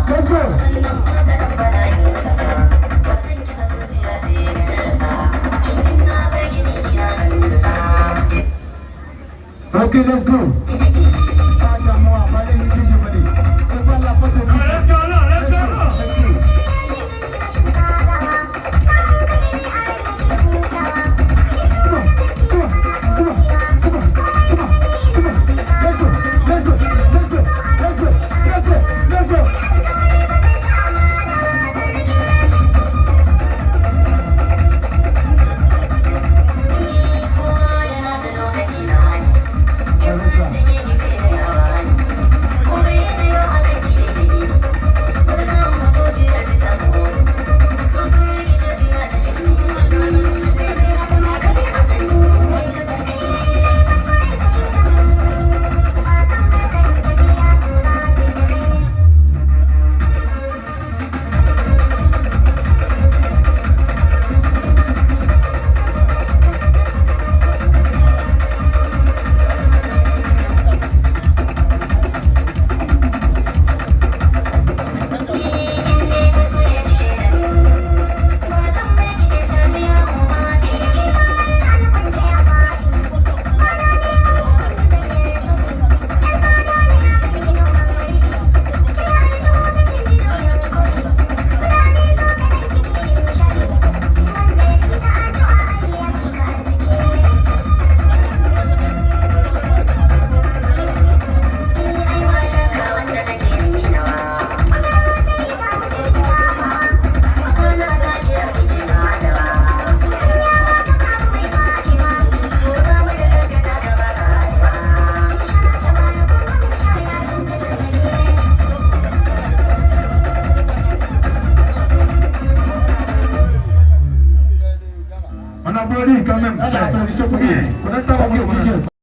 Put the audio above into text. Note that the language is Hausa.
Let's go. Okay, let's go. Ba damuwa, ba laifin DJ ba ne. C'est pas la faute de Let's go now, let's go now. Thank you. Come on, come on, come on, come on, come on, come on. Let's go, let's go, let's go, let's go, let's go, let's go. On applaudit quand même. Applaudissez pour lui. On attend. Ok, DJ.